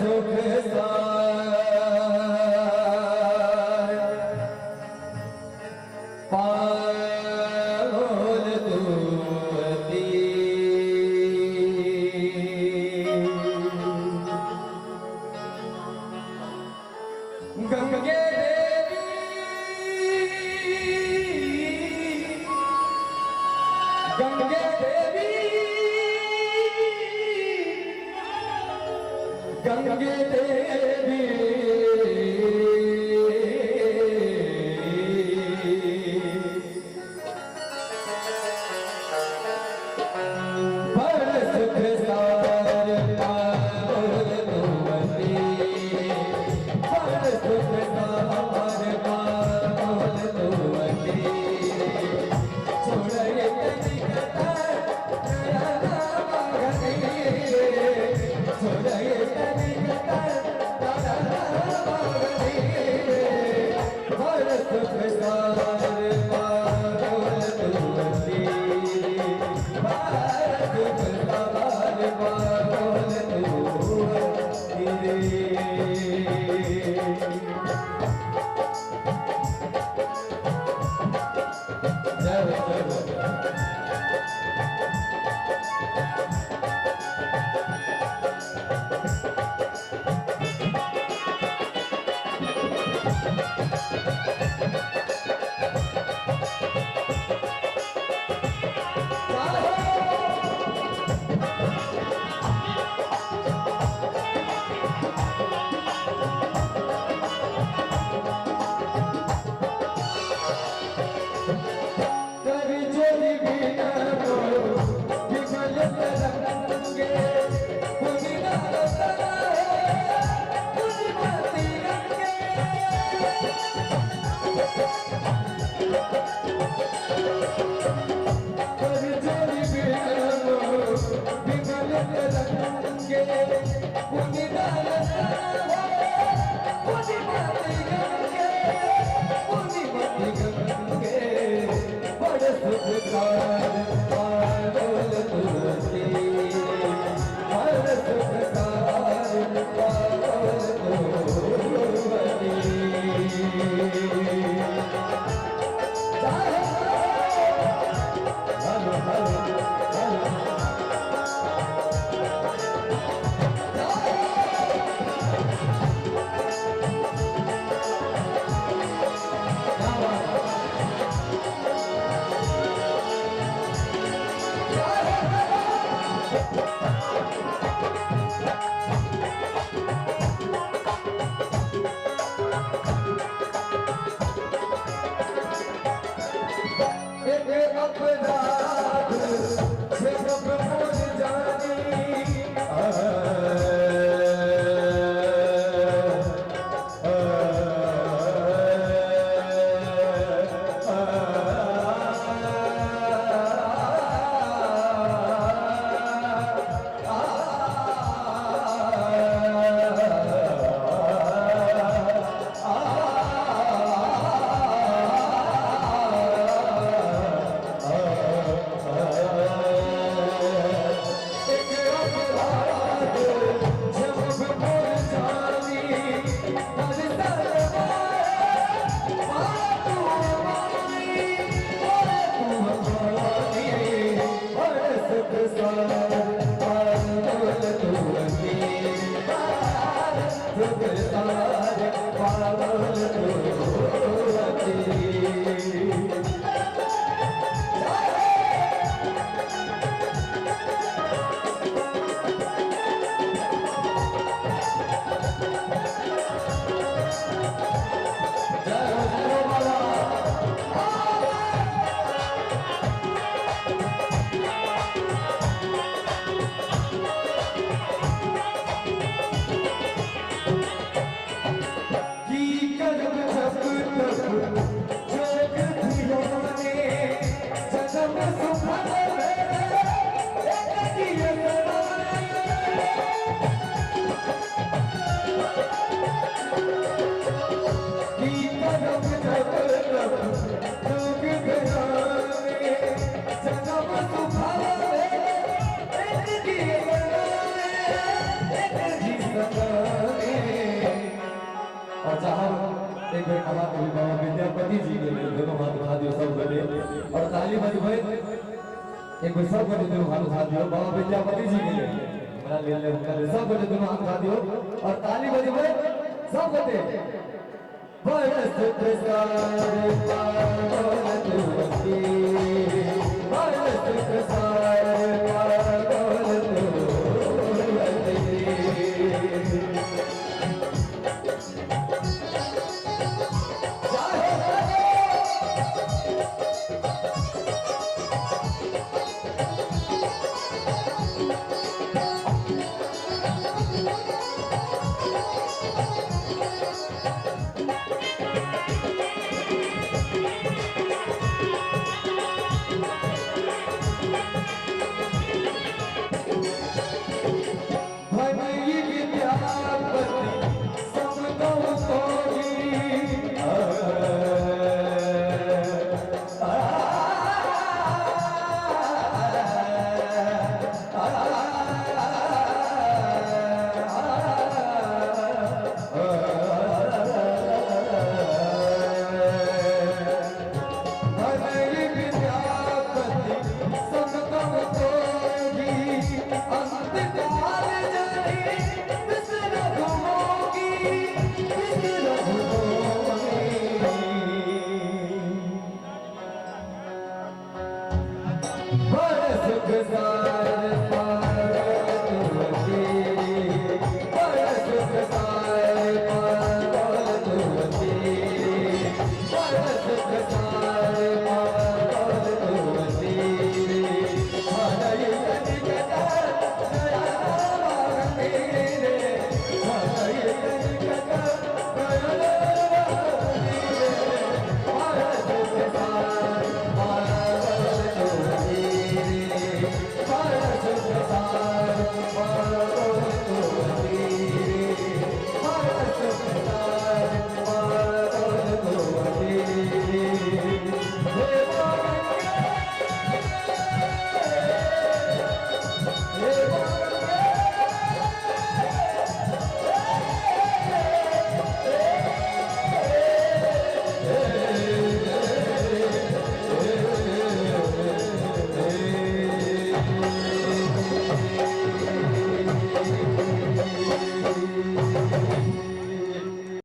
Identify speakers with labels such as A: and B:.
A: सुख सार पावल तुअती। गंगे देवी, गंगे देवी, गंगे देवी, पर सुख सार पावल तुअती, पर सुख सार पावल तुअती। छोड़े तनिक नयन मगनी, छोड़े तनिक नयन मगनी, पर सुख सार पावल तुअती, पर सुख सार पावल तुअती रे। जय हो, जय हो। कर जोड़ी बिनमो विमल तरंगे, पुनि नारद पुनि मति रंगे। कर जोड़ी बिनमो विमल तरंगे, पुनि नारद पुनि मति गंगे, पुनि मति गंगे। बड़ सुख सार पावल तुअती, बड़ सुख सार पावल तुअती। Hello hello hello. एक बेर महाकवि बाबा विद्यापति जी के लेल दोनों हाथ उठा दियो सब गोटे और ताली बजबै। एक बेर सब गोटे दोनों हाथ उठा दियो बाबा विद्यापति जी के लेल, हमरा लेल नहि, हुनका लेल। सब गोटे दोनों हाथ उठा दियो और ताली बजबै सब गोटे। बड़ सुख सारे पावनवती।